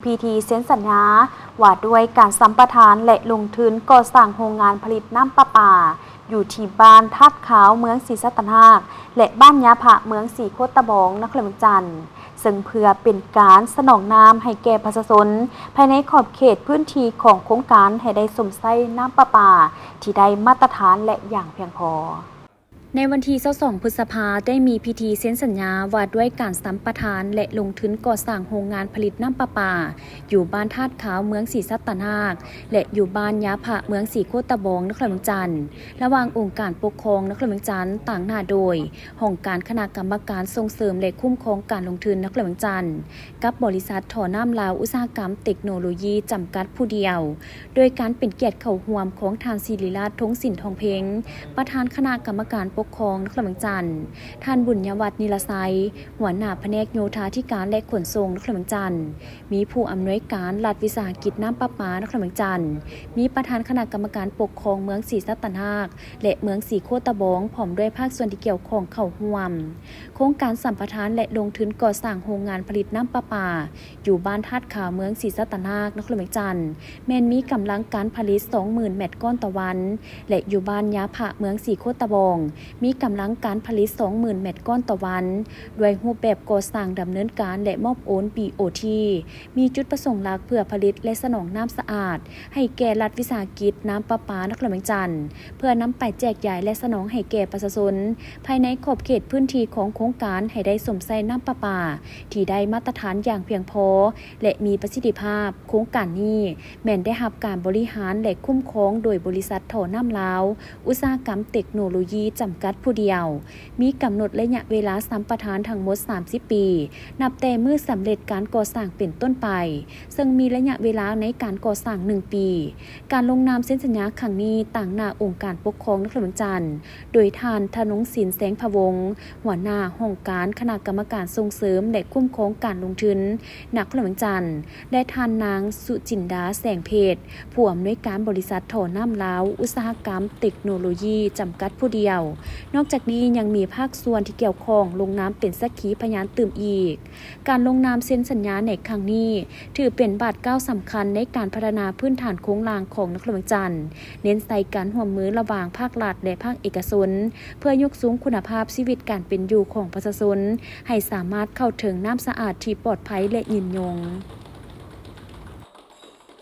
ພິທີເຊັນສັນຍາວ່າດ້ວຍການສຳປະທານ ແລະ ລົງທຶນກໍ່ສ້າງໂຮງງານຜະລິດນ້ຳປະປາ ຢູ່ທີ່ບ້ານທາດຂາວ ເມືອງສີສັດຕະນາກ ແລະ ບ້ານຍາພະ ເມືອງສີໂຄດຕະບອງ ນະຄອນຫຼວງວຽງຈັນ, ເຊິ່ງເພື່ອເປັນການສະໜອງນ້ຳໃຫ້ແກ່ປະຊາຊົນ ພາຍໃນຂອບເຂດພື້ນທີ່ຂອງໂຄງການ ໃຫ້ໄດ້ຊົມໃຊ້ນ້ຳປະປາທີ່ໄດ້ມາດຕະຖານ ແລະ ຢ່າງພຽງພໍ. ໃນວັນທີຊາວສອງ ພຶດສະພາ ໄດ້ມີພິທີເຊັນສັນຍາວ່າດ້ວຍການສຳປະທານ ແລະ ລົງທຶນກໍ່ສ້າງໂຮງງານຜະລິດນ້ຳປະປາ ຢູ່ບ້ານທາດຂາວ ເມືອງສີສັດຕະນາກ ແລະ ຢູ່ບ້ານຍາພະ ເມືອງສີໂຄດຕະບອງ ນະຄອນຫຼວງວຽງຈັນ ລະຫວ່າງອົງການປົກຄອງນະຄອນຫຼວງວຽງຈັນ ຕາງໜ້າໂດຍ ຫ້ອງການຄະນະກຳມະການສົ່ງເສີມ ແລະ ຄຸ້ມຄອງການລົງທຶນນະຄອນຫຼວງວຽງຈັນ ກັບບໍລິສັດທໍ່ນ້ຳລາວ ອຸດສາຫະກຳເຕັກໂນໂລຢີ ຈຳກັດຜູ້ດຽວ, ໂດຍການເປັນກຽດເຂົ້າຮ່ວມຂອງທ່ານ ສິລິລາດ ທົງສິນທອງເພັງ ປະທານຄະນະກຳມະການປົກຄອງນະຄອນຫຼວງວຽງຈັນ, ທ່ານ ບຸນຍະວັດ ນິລະໄຊ ຫົວໜ້າພະແນກໂຍທາທິການ ແລະ ຂົນສົ່ງນະຄອນຫຼວງວຽງຈັນ, ມີຜູ້ອຳນວຍການລັດວິສາຫະກິດນ້ຳປະປານະຄອນຫຼວງວຽງຈັນ, ມີປະທານຄະນະກຳມະການປົກຄອງເມືອງສີສັດຕະນາກ ແລະ ເມືອງສີໂຄດຕະບອງ ພ້ອມດ້ວຍພາກສ່ວນທີ່ກ່ຽວຂ້ອງເຂົ້າຮ່ວມ. ໂຄງການສຳປະທານ ແລະ ລົງທຶນກໍ່ສ້າງໂຮງງານຜະລິດນ້ຳປະປາ ຢູ່ບ້ານທາດຂາວ ເມືອງສີສັດຕະນາກ ນະຄອນຫຼວງວຽງຈັນ ແມ່ນມີກຳລັງການຜະລິດສອງໝື່ນແມັດກ້ອນຕໍ່ວັນ ແລະ ຢູ່ບ້ານຍາພະ ເມືອງສີໂຄດຕະບອງ ມີກຳລັງການຜະລິດສອງໝື່ນແມັດກ້ອນຕໍ່ວັນ ດ້ວຍຮູບແບບກໍ່ສ້າງດຳເນີນການ ແລະ ມອບໂອນ ບີໂອທີ ມີຈຸດປະສົງຫຼັກເພື່ອຜະລິດ ແລະ ສະໜອງນ້ຳສະອາດ ໃຫ້ແກ່ລັດວິສາຫະກິດນ້ຳປະປານະຄອນຫຼວງວຽງຈັນ ເພື່ອນຳໄປແຈກຢາຍ ແລະ ສະໜອງໃຫ້ແກ່ປະຊາຊົນ ພາຍໃນຂອບເຂດພື້ນທີ່ຂອງໂຄງການ ໃຫ້ໄດ້ຊົມໃຊ້ນ້ຳປະປາທີ່ໄດ້ມາດຕະຖານຢ່າງພຽງພໍ ແລະ ມີປະສິດທິພາບ. ໂຄງການນີ້ແມ່ນໄດ້ຮັບການບໍລິຫານ ແລະ ຄຸ້ມຄອງໂດຍບໍລິສັດທໍ່ນ້ຳລາວ ອຸດສາຫະກຳເຕັກໂນໂລຢີ ຈຳກັດຜູ້ດຽວ, ມີກຳນົດໄລຍະເວລາສຳປະທານທັງໝົດສາມສິບປີ ນັບແຕ່ມື້ສຳເລັດການກໍ່ສ້າງເປັນຕົ້ນໄປ, ເຊິ່ງມີໄລຍະເວລາໃນການກໍ່ສ້າງໜຶ່ງປີ. ການລົງນາມເຊັນສັນຍາຄັ້ງນີ້ ຕາງໜ້າອົງການປົກຄອງນະຄອນຫຼວງວຽງຈັນ ໂດຍທ່ານ ທະນົງສິນ ແສງພະວົງ ຫົວໜ້າຫ້ອງການຄະນະກຳມະການສົ່ງເສີມ ແລະ ຄຸ້ມຄອງການລົງທຶນນະຄອນຫຼວງວຽງຈັນ ແລະ ທ່ານນາງ ສຸຈິນດາ ແສງເພັດ ຜູ້ອຳນວຍການບໍລິສັດທໍ່ນ້ຳລາວ ອຸດສາຫະກຳເຕັກໂນໂລຢີ ຈຳກັດຜູ້ດຽວ. ນອກຈາກນີ້ຍັງມີພາກສ່ວນທີ່ກ່ຽວຂ້ອງລົງນາມເປັນສັກຂີພະຍານຕື່ມອີກ. ການລົງນາມເຊັນສັນຍາໃນຄັ້ງນີ້ ຖືເປັນບາດກ້າວສຳຄັນໃນການພັດທະນາພື້ນຖານໂຄງລ່າງຂອງນະຄອນຫຼວງວຽງຈັນ, ເນັ້ນໃສ່ການຮ່ວມມືລະຫວ່າງພາກລັດ ແລະ ພາກເອກະຊົນ ເພື່ອຍົກສູງຄຸນນະພາບຊີວິດການເປັນຢູ່ຂອງປະຊາຊົນ ໃຫ້ສາມາດເຂົ້າເຖິງນ້ຳສະອາດທີ່ປອດໄພ ແລະ ຍືນຍົງ.